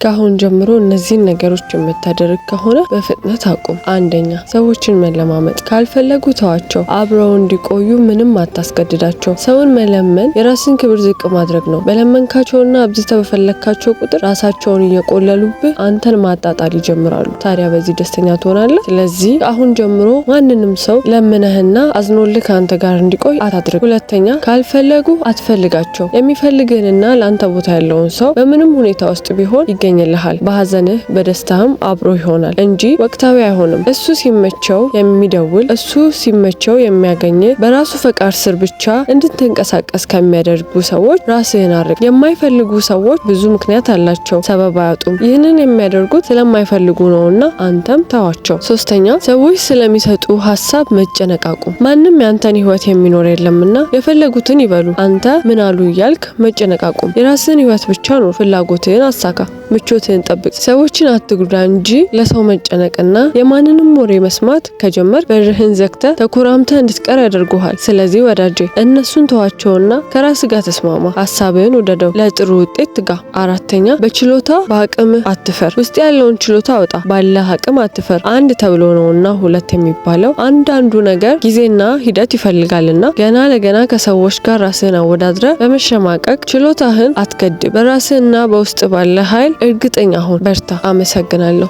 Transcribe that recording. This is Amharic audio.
ከአሁን ጀምሮ እነዚህን ነገሮች የምታደርግ ከሆነ በፍጥነት አቁም። አንደኛ፣ ሰዎችን መለማመጥ። ካልፈለጉ ተዋቸው። አብረው እንዲቆዩ ምንም አታስገድዳቸው። ሰውን መለመን የራስን ክብር ዝቅ ማድረግ ነው። በለመንካቸውና አብዝተህ በፈለግካቸው ቁጥር ራሳቸውን እየቆለሉብህ አንተን ማጣጣል ይጀምራሉ። ታዲያ በዚህ ደስተኛ ትሆናለህ? ስለዚህ ከአሁን ጀምሮ ማንንም ሰው ለምነህና አዝኖልህ ከአንተ ጋር እንዲቆይ አታድርግ። ሁለተኛ፣ ካልፈለጉ አትፈልጋቸው። የሚፈልግህንና ለአንተ ቦታ ያለውን ሰው በምንም ሁኔታ ውስጥ ቢሆን ይገኝልሃል። በሀዘንህ በደስታህም አብሮ ይሆናል እንጂ ወቅታዊ አይሆንም። እሱ ሲመቸው የሚደውል፣ እሱ ሲመቸው የሚያገኝ፣ በራሱ ፈቃድ ስር ብቻ እንድትንቀሳቀስ ከሚያደርጉ ሰዎች ራስህን አርቅ። የማይፈልጉ ሰዎች ብዙ ምክንያት አላቸው፣ ሰበብ አያጡም። ይህንን የሚያደርጉት ስለማይፈልጉ ነውና አንተም ተዋቸው። ሶስተኛ፣ ሰዎች ስለሚሰጡ ሀሳብ መጨነቅ አቁም። ማንም ያንተን ህይወት የሚኖር የለምና የፈለጉትን ይበሉ፣ አንተ ምን አሉ እያልክ መጨነቅ አቁም። የራስህን ህይወት ብቻ ኑር። ፍላጎትህን አሳካ፣ ምቾትህን ጠብቅ። ሰዎችን አትጉዳ እንጂ ለሰው መጨነቅና የማንንም ወሬ መስማት ከጀመር በርህን ዘግተህ ተኮራምተህ እንድትቀር ያደርጉሃል። ስለዚህ ወዳጄ፣ እነሱን ተዋቸውና ከራስ ጋር ተስማማ። ሀሳብህን ውደደው፣ ለጥሩ ውጤት ትጋ። አራተኛ፣ በችሎታ በአቅምህ አትፈር። ውስጥ ያለውን ችሎታ አውጣ። ባለህ አቅም አትፈር። አንድ ተብሎ ነውና ሁለት የሚባለው። አንዳንዱ ነገር ጊዜና ሂደት ይፈልጋልና ገና ለገና ከሰዎች ጋር ራስህን አወዳድረህ በመሸማቀቅ ችሎታህን አትገድብ። በራስህና በውስጥ ባለ ኃይል እርግጠኛ ሁን። በርታ። አመሰግናለሁ።